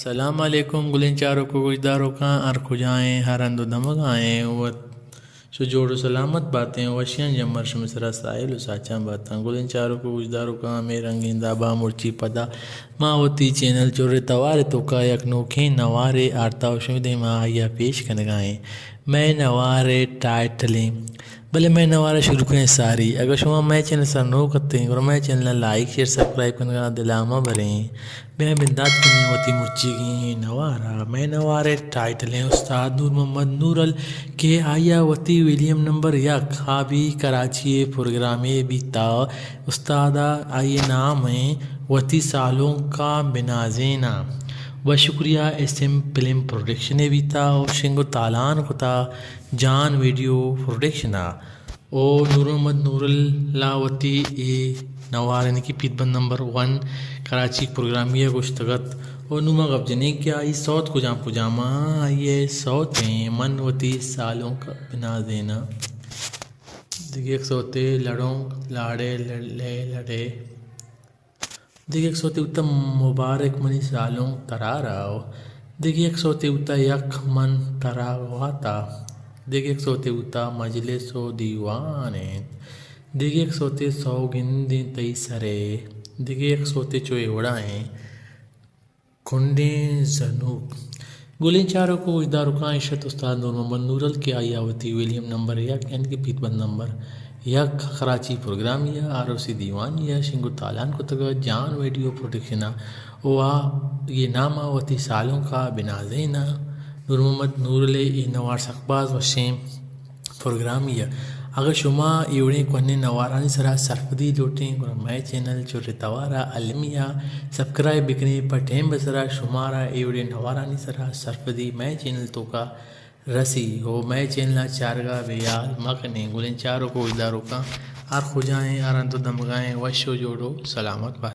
سلام علیکم گلیں چاروک و گوشداروکاں، ہر کجائیں، ہر ہند و دمگائیں، وت شو جوڑ و سلامت باتیں، وشیاں جمر شمے سرا ساحل و ساچاں باتاں۔ گلیں چاروک و گوشداروکاں، ہمے رنگیں دابا مرچی پدا ما وتی چینل چر توار توکا یک نوکیں نوارے آرتا و شمے دیما آئیا پیش کنگائیں۔ مئے نوارے ٹائٹلیں بلے مئے نوارا شروع کنیں ساری۔ اگاں شما مئے چینل سر نوک اتیں، گڑا مئے چینل ء لائک، شیئر، سبسکرائب کنگا دلا مہ بریں۔ بیا بندات کنیں وتی مرچیگیں نوارا۔ مئے نوارے ٹائٹلیں استاد نور محمد نورل کہ آئیا وتی ویلیم نمبر یک ہابی کراچی پروگرامے بیتا۔ استاد آئی نام ہیں وتی سالونکا بنازینا و شکریہ ایس ایم فلم پروڈکشن بیتا و شنگ و تالان کتا جان ویڈیو پروڈکشن ء۔ او نور محمد نورل ء وتی اے نوار یعنی کہ پیت بند نمبر ون کراچی پروگرامی ء گوشتگ ات۔ او نوں ما گپ جنیں کہ آئی سوت کجام کجام ء؟ آئی ء سوت ایں من وتی سالونک بنازیناں۔ دگہ یک سوتے لڑونک لاڑے لڑے لڑے۔ دگہ یک سوتے بوتا مبارک منی سالونک ترا را۔ دگہ یک سوتے بوتا یک من ترا گواتا۔ دگہ یک سوتے بوتا مجلس و دیوان انت۔ دگہ یک سوتے سوگندیں تئی سرے۔ دگہ یک سوتے چو اے وڑا ایں کنڈیں زنوک۔ گلیں چاروک و گوشداروکاں، ایش ات استاد نور محمد نورل کہ آئی ء وتی ویلیم نمبر یک یعنی کہ پیت بند نمبر یک کراچی پروگرامی ء آر او سی دیوانی ء شنگ و تالان کتگ ء جان ویڈیو پروڈکشن ء و آ یہ نام ء وتی سالونک ء بنازین ء۔ نور محمد نورل ء اے نوار سک باز وشیں پروگرامی ء۔ اگاں شما اے وڑیں کوہنیں نوارانی سرا سرپدی لوٹیں، گڑا مئے چینل چر توار ء المی ء سبسکرائب بکنیں۔ پہ ٹیم بسرا شمارا اے وڑیں نوارانی سرا سرپدی مئے چینل توکا رسی۔ ہو مئے چینل ء چارگا بے حال مکنیں۔ گلیں چاروک و گوشداروکاں، ہر کجائیں، ہر انت و دمگائیں، وش و جوڑ و سلامت بات۔